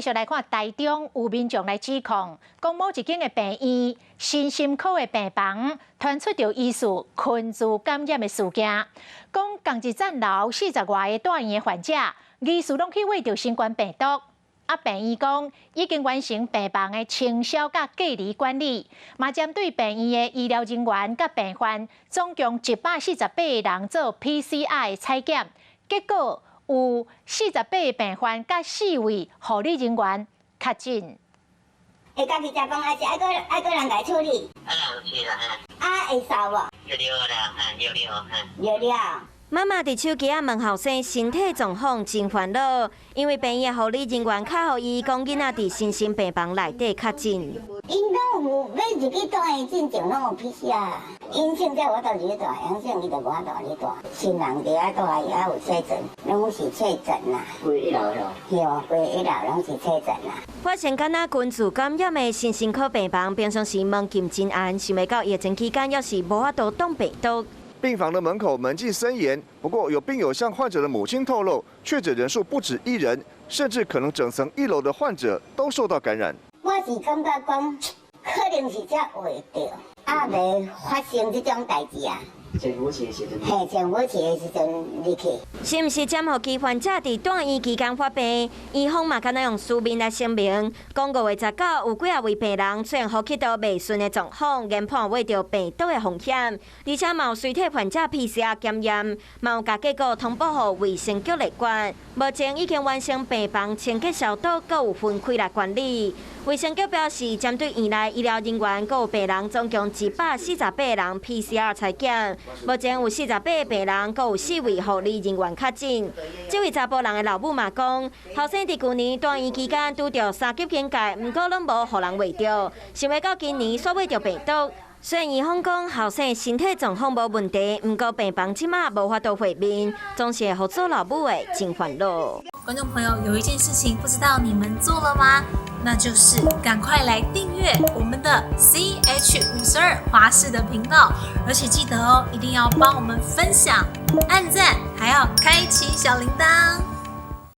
繼續來看台中有民眾來指控，講某一間的病院身心科的病房傳出著疑似群聚感染的事件，講仝一層樓四十外个住院的患者，疑似攏去秽著新冠病毒。啊，病院講已經完成病房的清消佮隔離管理，嘛針對病院的醫療人員佮病患，總共148個人做 PCR 採檢，結果有48個病患佮四位護理人員確診。會家己食飯，還是愛閣愛閣人來處理？啊，有是啦，啊，會掃無？著著啦，哈，著著，哈。著著。媽媽佇手機仔問後生身體狀況真煩惱，因為病院護理人員敲予伊講囡仔佇身心病房內底確診。𪜶攏有欲入去住院進前攏有 PCR，陰性才有法度入去住，陽性伊就無法度入去住。親人佇遐住，伊猶有確診，攏是確診啦。規一樓咯。對，規一樓攏是確診啦。發現敢若群聚感染的身心科病房，平常時門禁真嚴，想袂到疫情期間猶是無法度擋病毒。病房的門口門禁森嚴，不過有病友向患者的母親透露，確診人數不止一人，甚至可能整層一樓的患者都受到感染。我是感覺講，可能是才秽著，啊未發生這種代誌啊。潛伏期的時陣。嘿，潛伏期的時陣入去。是毋是潛伏期患者佇住院期間發病？院方嘛敢若用書面來聲明，講5月19有幾仔位病人出現呼吸道袂順的狀況，研判秽著病毒的風險，而且嘛有隨體患者 PCR 檢驗，嘛有共結果通報予衛生局來管。目前已經完成病房清潔消毒，閣有分開來管理。衛生局表示，針對院內醫療人員閣有病人，總共148人 PCR 採檢，目前有48個病人，閣有四位護理人員確診。這位查埔人的老母嘛講，後生佇舊年住院期間拄著三級警戒，毋過攏無予人秽著，想袂到今年煞秽著病毒。雖然院方講後生身體狀況無問題，毋過病房這馬無法度會面，總是會予做老母的真煩惱。觀眾朋友，有一件事情不知道你們做了嗎？那就是趕快來訂閱我們的 CH 52華視的頻道，而且記得哦，一定要幫我們分享、按讚，還要開啟小鈴鐺。